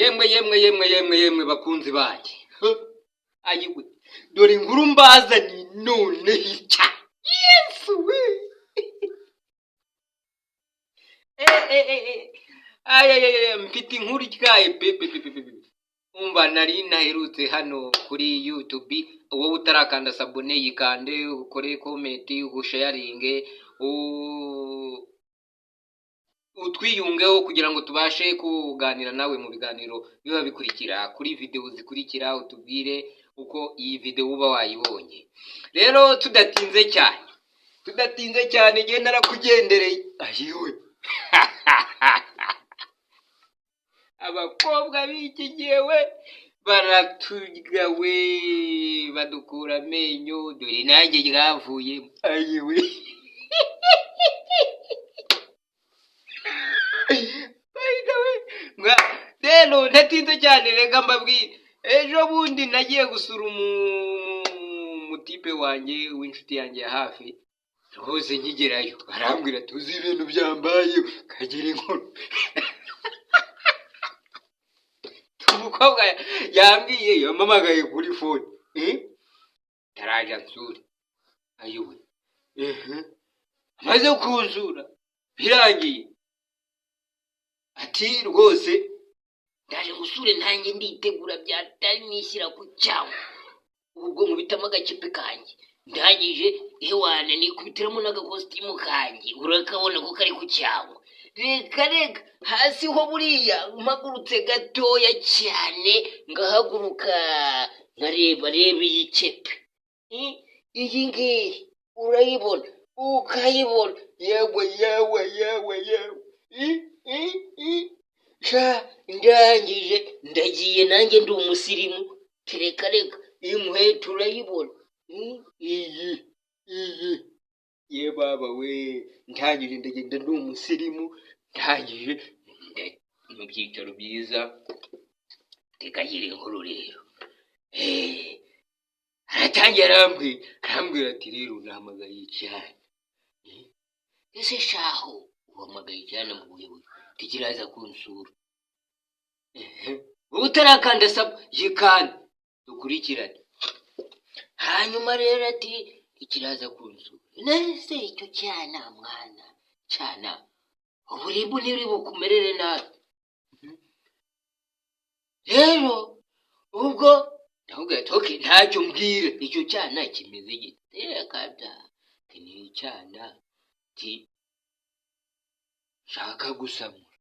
Yemwe, yemwe, yemwe, yemwe, yemwe, bakunzi banjye! Ayiwe, dore inkuru mbazaniye none ica! Yesu we! Ay, ay, ay, mfite inkuru ityaye pe pe pe pe pe pe. Umva, nari naherutse hano kuri YouTube. Wowe utarakanda s'abonner, yikande, ukore comment, usharinge, utwiyungeho kugira ngo tubashe kuganira nawe mu biganiro biba bikurikira kuri videwo zikurikira. Utubwire uko iyi videwo uba wayibonye. Rero tudatinze cyane, tudatinze cyane, igihe narakugendereye. Ayiwe, abakobwa b'iki gihe we, baraturya we, badukura amenyo. Dore nanjye ryavuyemo. Ayiwe! By the way, rero ntatinze cyane, reka mbabwire. Ejo bundi nagiye gusura umutipe wanjye w'inshuti yanjye ya hafi. Rwose nkigerayo arambwira ati: "Uzi ibintu byambaye?" Kagira inkuru! Umukobwa yambwiye, yampamagaye kuri phone, taraje ansure. Ayiwe, amaze kunsura birangiye ati: "Rwose ndaje ngusure, ntanjye nditegura byatari nishyira ku cyawe, ubwo nkubitamo agakipe kanjye, ndangije ewana nikubitiramo n'agakositimu kanjye, urakabona ko kari ku cyawe. Reka reka, hasi ho buriya mpagurutse gatoya cyane, ngahaguruka nkareba, reba iyi kepe, iyi ngiyi urayibona, ukayibona? Yewe, yewe, yewe, yewe! Sha, ndangije ndagiye, nanjye ndi umusirimu. Reka reka, iyi nkweto urayibona? Iyi, iyi, ye baba we! Ndangije ndagenda ndi umusirimu, ndangije mu byicaro byiza." Reka inkuru rero. Aratangira arambwira ati: "Rero nahamagaye cyane." "Ese shaho uhamagaye cyane mu buhe buryo?" "Tikiraza kunsura." Wowe utarakanda sub, yikanda, dukurikirane. Hanyuma rero ati: "Ikiraza kunsura." "Nese icyo cyana, mwana, cyana uburimbu ntiri bukumerere nabi." Rero ubwo ndamubwira ati: "Okay, ntacyo, mbwira icyo cyana kimeze gite?" "Reka da," ati, "ni icyana," ati, "nshaka gusamura."